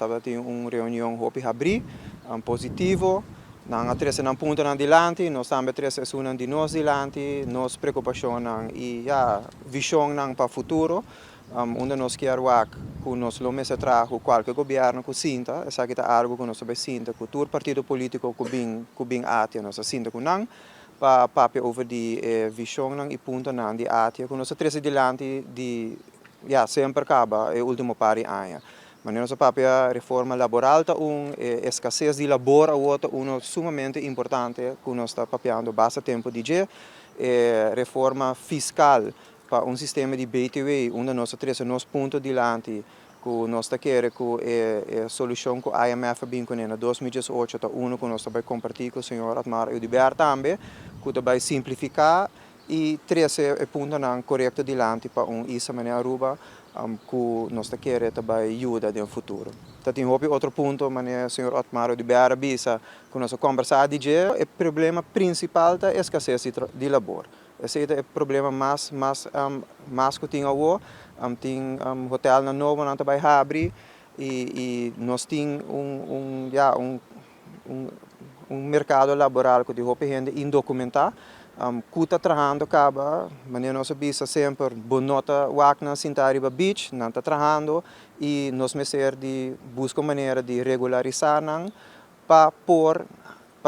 Tabatin un reunion hopi habri, positivo. Nan a trece nan puntonan dilanti, nos tambe a trece esunnan di nos dilanti, nos preocupacionnan y, ja, visionnan pa futuro. Unda nos kier wak cu nos lo mester traha cu cualke gobierno cu sinta. Esaki ta algo cu nos ta bay sinta cu tur partido politico cu bin ATIA, nos a sinta cu nan pa papia over di visionnan y puntonan di ATIA cu nos a trece dilanti di, ja, semper caba e ultimo par di aña. Manera nos a papia, reforma laboral ta un, escasez di labor awor ta uno sumamente importante cu nos ta papiando basta tempo di dje. Reforma fiscal pa un sistema di BTW, unda nos a trece nos punto dilanti cu nos ta kere cu e solucion cu IMF a bin cu na 2018 ta uno cu nos ta bay comparti cu señor Otmar Oduber tambe, cu ta bay simplifica y trece e puntonan corecto dilanti pa un isla manera Aruba, cu nos ta kere ta bay yuda den futuro. Ta tin hopi otro punto, manera señor Otmar Oduber a bisa, cu nos a combersa di dje. E problema principal ta escasez di labor. Esey ta e problema mas cu tin awo. Tin hotelnan nobo nan ta bay habri y nos tin un, ja, un mercado laboral cu tin hopi hende indocumenta cu ta trahando caba. Manera nos a bisa semper, bo no ta wak nan sinta riba beach, nan ta trahando y nos mester di busca manera di regularisa nan pa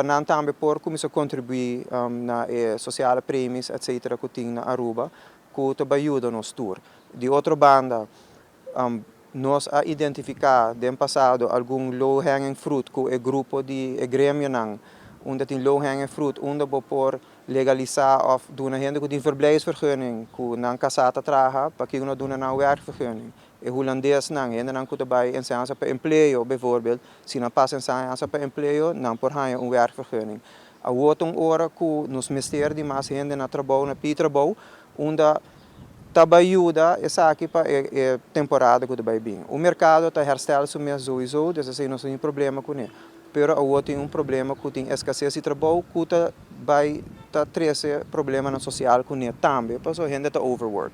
nan tambe por cuminsa contribui na sociale premies, etc., cu tin na Aruba, cu ta yuda nos tur. Di otro banda, nos a identifica den pasado algun low hanging fruit cu e grupo di e gremionan, unda tin low hanging fruit, unda bo por legalisa of duna hende cu tin verblijfsvergunning, cu nan casa ta traha, pa cu no duna nan werkvergunning. E hulandesnan, hendenan cu ta bay enseñansa pa empleo, bijvoorbeeld, si nan pasa enseñansa pa empleo, nan por haya un werkvergunning. Awor ta un ora cu nos mester di mas hende na trabou, na pi trabou, unda ta bay yuda esaki pa e temporada cu ta bay bin. O mercado ta herstel su mes sowieso, dus esey no tin problema cu ne. Pero awor tin un problema cu tin escasez di trabou cu ta bay ta trece problemanan social cu ne tambe, pasobra hende ta overwork.